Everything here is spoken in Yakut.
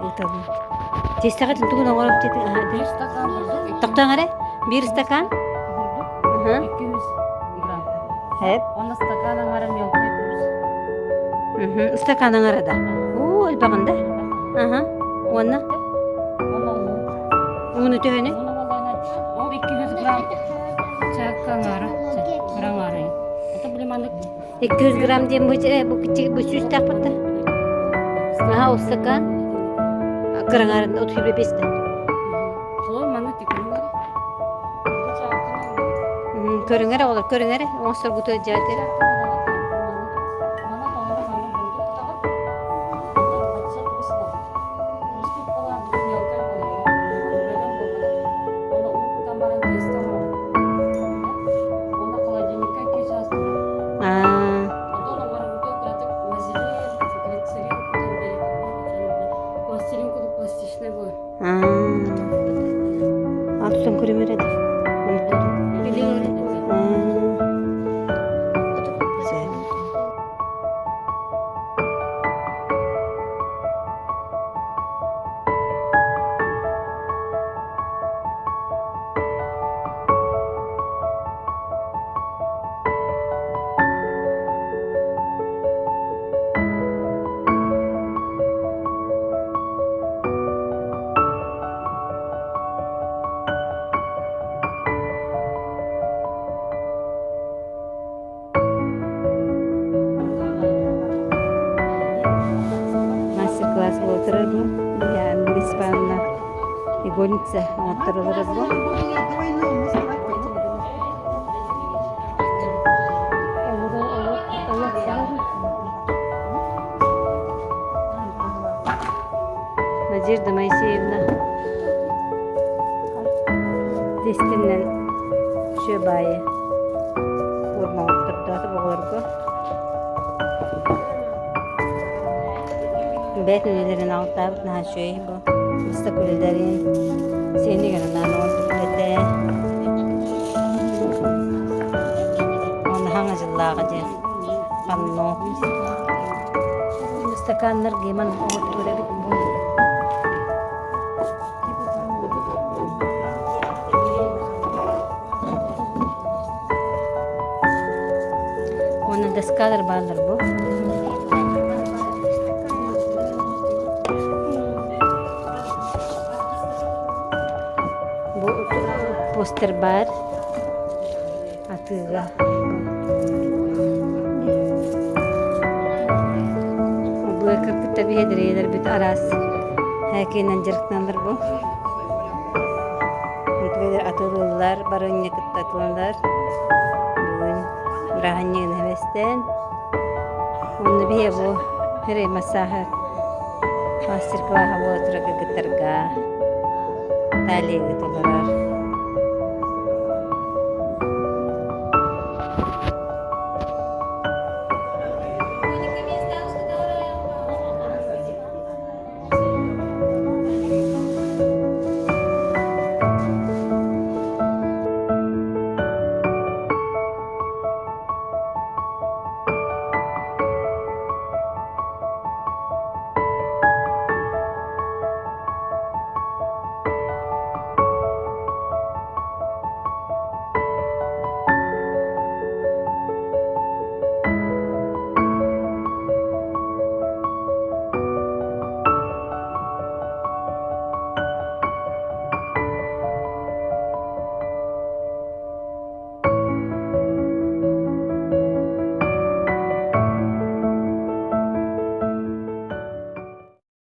Ыытабын. Тиэстэҕитин тугун оҥорон Тохтооҥ эрэ. Биир стакан. 200 грамм. Хэп. Уонна стакан аҥара мелкий туус. Стакан аҥара да. Уу, элбэҕин да. Аха. Уонна? Уонна уу. Ууну төһөнү? Уонна буоллаҕына ол 200 грамм чаакка аҥара. Кыра аҥара. Это были маннык 200 грамм диэн бу бу бу сүүстээх батта. Аха, ол стакан. Кыра аҥарын 35 да. Сол маннык тиккин Көрүҥ эрэ оҕолор, көрүҥ эрэ. Оҥосторгуту дьаатыр. Аа, аа. Алтан көрүм эрэ да. Мастер-класс буолтарар бу. Муниципальна игольница оҥотторолоро бу. Надежда Моисеевна тестинэн үчүгэй баайы форма оҥоттордоото оҕолорго. Бэйэтин үлэлэрин аҕалтаабыт наһаа үчүгэй бу. Бастакы үлэлэрин сиэнигэр анаан оҥорбут этэ. Уонна хаҥа дьыллааҕы диэн панно. Стаканнар геман оҥортуур эбит бу. Уонна доскалар бааллар бу. Бу постер баар атыыга. Бу кыргыттар биһиэдэрийэлэрбит араас һээкиинэн дьарыктаналлар бу. Атыылыыллар, барыанньа кытта атыыланар. Бүгүн бырааһынньыгын эбэстээн. Уонна биһиэ бу эрэй массааһа мастер-класса буола турар кыргыттарга талияга толорор.